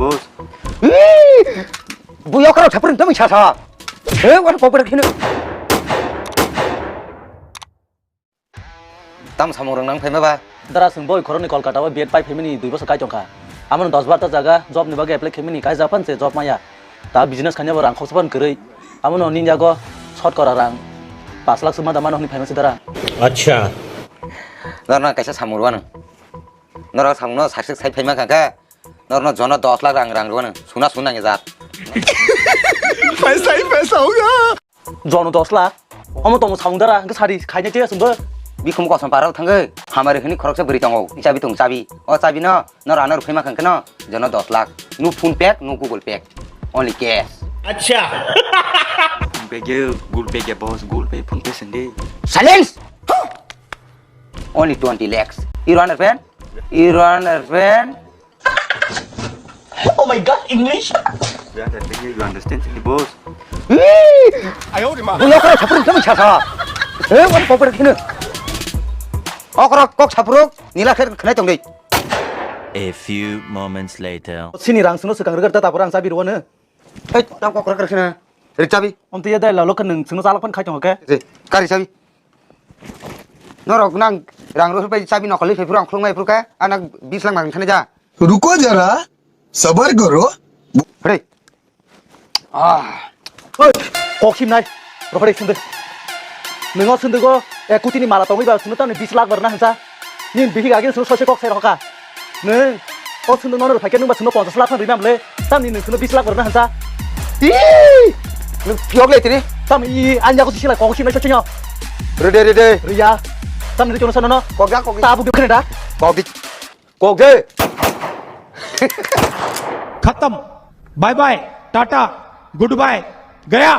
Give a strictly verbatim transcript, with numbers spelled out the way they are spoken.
Boss. Ih! Bui okra thaprin tamo sasa. Eh, wan kokbra khino. Tam samung rang nang phaima ba? Dara, chwng boi khoroknwi Kolkata o B Ed pai phaimani dui bosor kai tongkha. Amoni dos bar ta jaga job ni bagwi apply khaimani, kai Japan se job maya. Ta business khaina bo rang khoksa ban kwrwi. Amono nini yago short kora rang pas lakh suma da mano hwnwi phaima se dara. Acha. Dara, kaisa samung rwano. Norok samungno success khai phaima kha khe, norokno jono dos lakh rang, rang rwano. Suna suna nangya jat. Paisa hi paisa hoga. Jono dos lakh? Omo tomo samung dara, hwnkhe sadi khaina tiya chwngbo. Bikhum kosom parao thangwi, hamari hwnwi khoroksa bwrwi tongo. Chabi tong chabi. O chabi no, nor ano rwkhaima kha khe no, jono dos lakh. No phone pay, no Google Pay. Only cash. Acha. Phone pay ge, Google Pay ge, boss, Google Pay, phone pay sende. Silence! Only twenty lakhs. You understand? You understand? Oh my God, English! You understand, you understand, boss? Ayo de ma. Bui okra thaprin tamo sasa. Eh, wan kokbra khino. Okra kok saprok nila kher khnai tongdi. A few moments later. Sini rang suno swkang rwgwk ta, tapor ang chabi rwano. Hei, tam kokra kar khina. Rik chabi. Om tiya dai lalo khe nwng chwngno chalok phan khai tongo khe. Kari chabi. Norok nang rang rw pai chabi nokol ni phai phuru ang khulung mai phuru khe, a nang bis lakh nang thani ja. रुको जरा, सबर करो। Hre. Ah. Oi, kok sim nai. Rohore sunduk. Nwngo sundugo ek koti ni mala tongwi ba suno tamni bis lakh barna hansa. Nin bihik agin suno soise kok sai rohka. Nwng o sunduk nono rwphai khe nwng ba suno ponchash lakh phan rwimam le. Tamni nwng suno bis lakh rwna hansa. Ih! Nwng phiyok le tini? Tamni i anya ko sila kok sila soche nyo. Rede, rede. Riya. Tamni rwchungno sanono. Kok da, kok da. Tabuk de khene da. Kok di. Kok de. खत्म। Bye bye, tata, goodbye, गया।